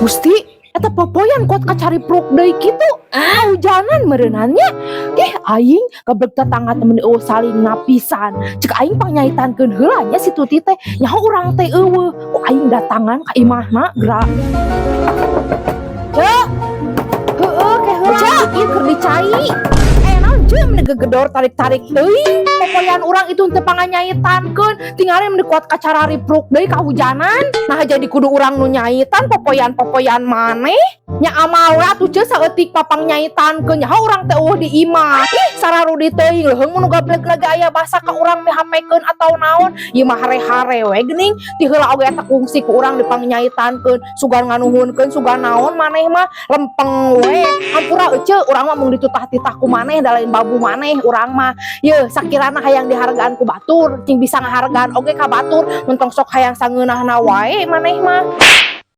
Gusti, eta popoyan kuat kacaripruk deui kitu. Hujanan meureunnan nya. Ih, aing gablek tetangga temen euweuh saling ngapisan. Cek aing pangnyaitankeu heula nya si Tuti teh. Nyaho urang teh euweuh. Ku aing datangan ka imahna geura. Cek. Heueuh, ke heula ieu keur dicai. Eh, naon, Ceu, meni gegedor tarik-tarik teuing? Popoyan urang itu teu panganyaitankeun. Tingali meni kuat kacararipruk deui kahujanan. Nah, jadi kudu urang nu nyaitan popoyan-popoyan maneh. Nya amal we atuh, Ceu, saeutik papang nyaitankeun. Nyaho urang teh euweuh di imah. Ih, sararudi teuing leuheung mun nu gablek lagi aya basa ka urang mihapekeun atau naon. Ieu mah hare-hare we geuning. Ti heula oge eta kungsi ku urang dipangnyaitankeun. Sugan nganuhunkeun, sugan naon, maneh mah lempeng we. Hampura ece, urang mah mung ditutah-titah ku maneh, da lain babu maneh urang mah. Yeuh, sakirana hayang dihargaan ku batur, cing bisa ngahargaan oge ka batur, entong sok hayang sangeunahna wae maneh mah.